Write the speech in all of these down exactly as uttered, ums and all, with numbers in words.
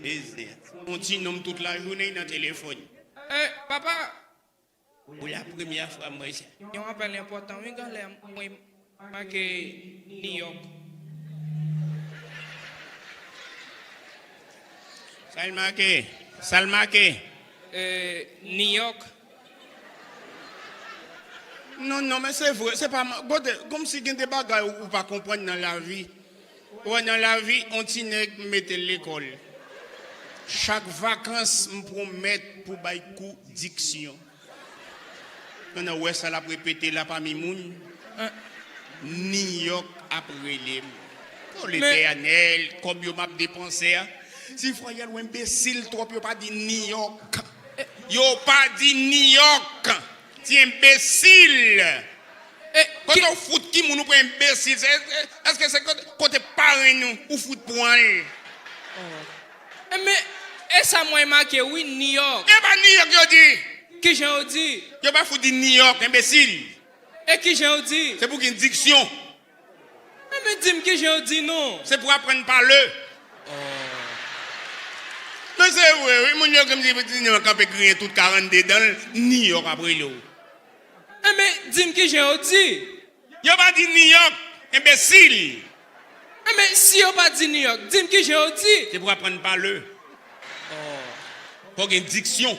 Mezanmi. Yon ti nonm tout lajounen nan telefòn. Eh, papa! Pou la premyè fwa m wè sa. Yon apèl enpòtan, wi, granlè, mwen make New York. Sa l make? Sa l make? Eh, New York. Non, non, men se vre, se pa ma-, kote, kòmsi gen de bagay ou, ou pa konprann nan lavi. Ou wè, nan lavi, on ti nèg m mete l lekòl. Chak vakans, m pwomèt pou bay kou diksyon. Pandan w wè sa l ap repete la pami moun, New York ap rele m. O Letènèl, kòb yo m ap depanse a. Ti Fwayèl, ou enbesil twòp, yo pa di New York. Yo pa di New York. Ti enbesil. Kote w fout ki moun ou pran enbesil? Se, se, èske se kote, kote parenn ou, ou fout pran l? Enben, e sa mwen make, wi, New York. E pa New York yo di. Kijan yo di? Yo pa fout di New York, enbesil. E kijan yo di? Se pou gen diksyon. Enben, di m kijan yo di non. Se pou aprann pale. Men se vre, wi, moun yo gen di, di New York kanpe griyen tout karannde dan l, New York ap rele w. Enben, di m kijan yo di. Yo pa di New York, enbesil. Enben, si yo pa di New York, di m kijan yo di. Se pou aprann pale. Fò gen diksyon.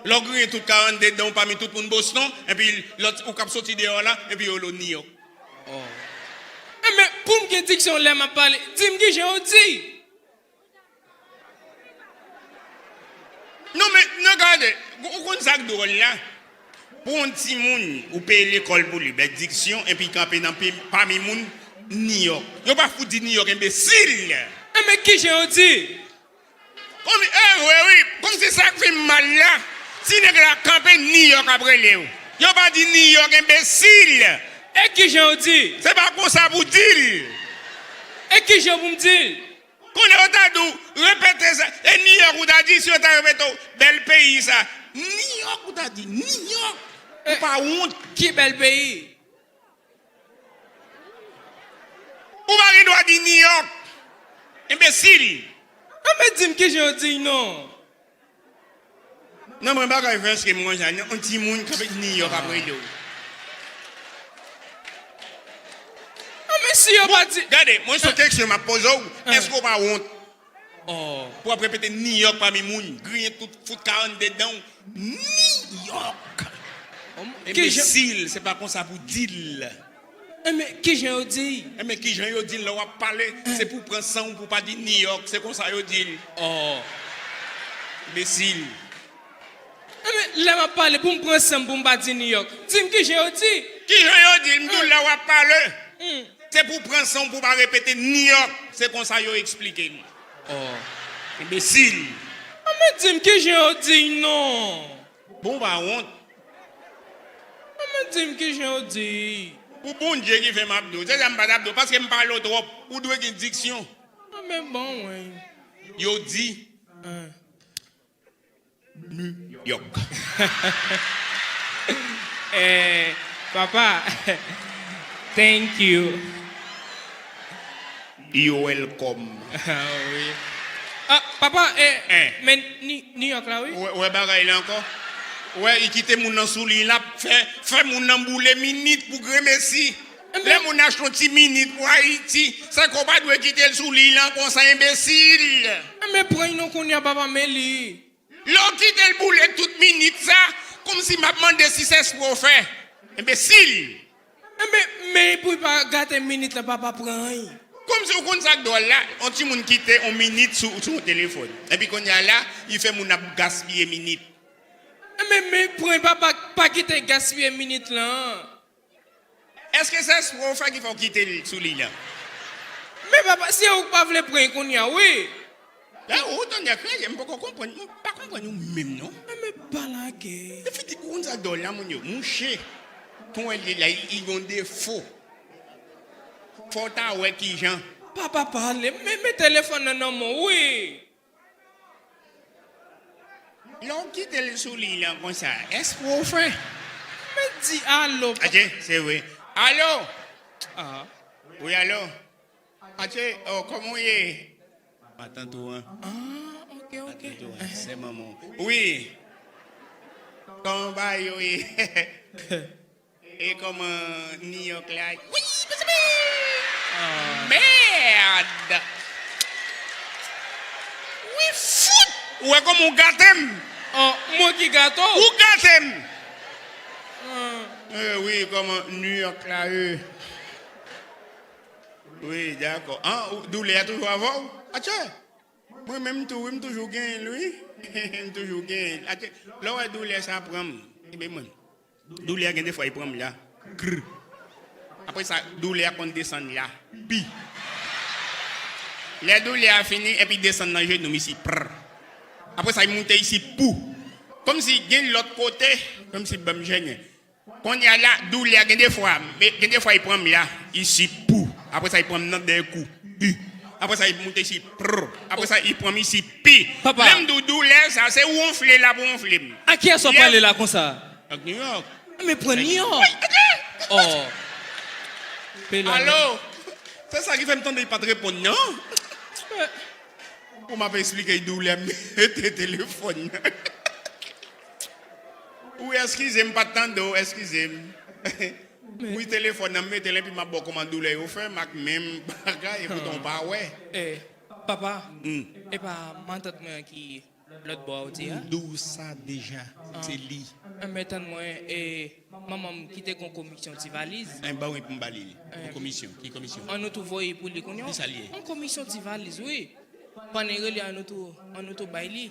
Lè w griyen tout karannde dan w pami tout moun Boston, epi lòt ou k ap soti deyò la, epi yo rele w New York. Enben, pou m gen diksyon lè m ap pale, di m kijan yo di. Non, men, non, gade, ou konn sa k dwòl la? Pou yon timoun, ou peye lekòl pou li, bèl diksyon, epi kanpe nan pe-, pami moun, New York. Yo pa fout di New York, enbesil! Enben, kijan yo di? Kòm, e vre, wi, kòmsi sa k fè m mal la, ti nèg la kanpe, New York ap rele w. Yo pa di New York, enbesil! E kijan yo di? Se pa konsa pou di l. E kijan pou m di l? Konnen yo ta di w, repete sa. E New York ou ta di, si yo ta repete w, bèl peyi sa. New York ou ta di, New York. Ou pa wont? Ki bèl peyi? Ou pa gen dwa di New York. Enbesil. Enben di m kijan yo di l non. Non, mwen bagay frèske m konn sa. Non, yon timoun k ap New York ap rele w. Enben si yo pa di. Gade, mwen se yon keksyon m ap poze w. Èske w pa wont? Pou w ap repete New York pami moun, griyen tout fout karannde dan w. New York! Enbesil, se pa konsa pou di l. Enben, kijan yo di? Enben, kijan yo di l lè w ap pale, se pou w pran san w pou w pa di New York, se konsa yo di l. Enbesil. Enben, lè m ap pale, pou m pran san m pou m pa di New York, di m kijan yo di? Kijan yo di l? M di w lè w ap pale. Se pou w pran san w pou w pa repete New York. Se konsa yo eksplike l. Enbesil. Enben, di m kijan yo di l non. Bon, w pa wont? Enben, di m kijan yo di l. Pou Bondye ki fè m ap di w. Se sa m pa t ap di w, paske m pale w twòp. Ou dwe gen diksyon. Enben, bon, wi. Yo di. New York. Eh, papa, thank you. You're welcome. Ah, wi. Ah, papa, eh, men Ni-, New York la, wi. Ou wè, ou wè bagay la ankò? Ou wè, li kite moun nan sou liy la, fè, fè moun nan boule minit pou grenmesi. Lè moun achte yon ti minit pou Ayiti, sa k ou pa dwe kite l sou liy la konsa, enbesil. Enben, pran l non kounye a, papa, men li. Lè w kite l boule tout minit sa, kòmsi m ap mande si se espre w fè. Enbesil! Enben, men pou l pa gate minit la, papa, pran l. Kòmsi w konn sa k dwòl la, yon timoun kite yon minit sou, sou yon telefòn. Epi kounye a la, li fè moun ap gaspiye minit. Enben, men pran l, papa, pa kite l gaspiye minit lan. Èske se espre w fè ki fè w kite l sou liy la? Men papa, se ou k pa vle pran l kounye a, wi. La, ou tande kreye, m poko konprann, m pa konprann ou menm, non. Men, men pa lage. Depi di konn sa dòl la, moun yo, mouche. Kon wè li la, li, li gon defo. Fò w ta wè kijan. Papa pale, men, men telefòn nan nan men w, wi. Lè w kite l sou liy lan konsa, èske w fè? Men di alo. Atye, se vre. Alo? Ah. Wi, alo? Atye, oh, kòman w ye? Matant ou an. Ah, ok, ok. Matant ou an, sè manman w. Wi. Kòman bagay yo ye? E kòman New York la? Wi, baby! Ah. Mèd! Wi, fout! Ou wè kòman w gate m? Oh, mwen ki gate w? Ou gate m! Ah. Eh, wi, kòman New York la ye? Wi, dakò. An, ou, doulè a toujou avè w? Atchè! Mwen menm tou, wi, m toujou genyen l, wi. M toujou genyen l. Atchè, lè w wè doulè sa pran m, enben mwen. Doulè a gen de fwa, li pran m la. Krr. Apre sa, doulè a konn desann la. Pi. Lè doulè a fini, epi desann nan jenou m isi. Prr. Apre sa, li moute isi. Pou. Kòmsi gen lòt kote, kòmsi ban m jennen. Kounye a la, doulè a gen de fwa, men gen de fwa, li pran m la, isi. Pou. Apre sa, li pran m nan dèyè kou. Pi. Apre sa, li moute isi. Prr. Apre sa, li pran m isi. Pi. Papa. Lè m di w doulè sa, se wonfle l ap wonfle m. A kiyès w ap pale la konsa? Ak New York. Men pran New York. Oh. Alo? Se sa ki fè m tande li pa t reponn, non? Pou m ap esplike doulè m mete telefòn nan. Wi, eskize m, m pa t tande w, eskize m. Wi, telefòn nan, m mete l, epi m ap ba w kòman doulè yo fè m ak menm bagay, epoutan w pa wè. Eh, papa, hmm, e pa matant mwen ki lòt bò a w di a? M di w sa deja, ah, se li. Enben, tann mwen, e, manman m ki te gon komisyon ti valiz. En, ba wi pou m ba li. Yon komisyon, ki komisyon? An nou tou voye pou li kounye a. Ki sa l ye? Yon komisyon ti valiz, wi. Pandan l rele, an nou tou, an nou tou bay li.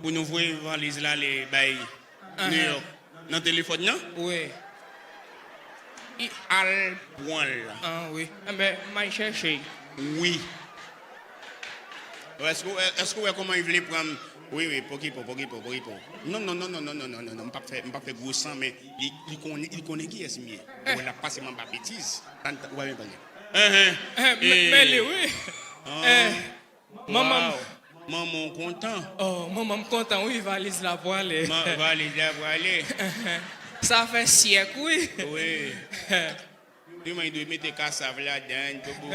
Pou nou voye valiz la ale bay New York. Nan telefòn nan? Wi. Al pran l. Ah, wi. Enben, m al chèche l. Wi. Èske, èske w wè kòman li vle pran m? Wi, wi, pokipo, pokipo, pokipo. Non, non, non, m p ap fè, m p ap fè gwo san, men li, li konnen, li konnen kiyès m ye. Ou wè l ap pase m anba betiz. Tann, tann, ou pa menm pale. Enhen. Eh, men, men li, wi. Eh. Manman m. Wow. Manman w kontan. Oh, manman m kontan, wi, valiz la prale. Ma-, valiz la prale. Sa fè syèk, wi. Wi. Li menm dwe mete kasav ladan, bobo.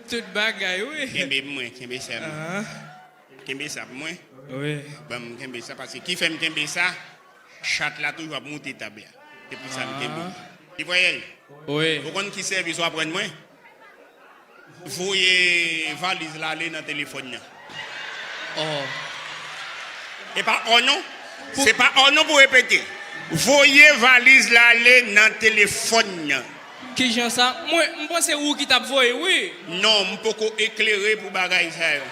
Tout bagay, wi. Kenbe mwen, kenbe sa. Ah. Kenbe sa pou mwen. Wi. Ban m kenbe sa, paske ki fè m kenbe sa, chat la toujou ap moute tab la. Se pou sa m kenbe. Ah. Li voye l. Wi. Ou konn ki sèvis w aprann mwen? Voye valiz la ale nan telefòn nan. Oh. E pa oh non. Se pa oh non pou repete. Voye valiz la ale nan telefòn nan. Kijan sa? Mwen, m panse ou ki t ap voye, wi. Non, m poko eklere pou bagay sa yo.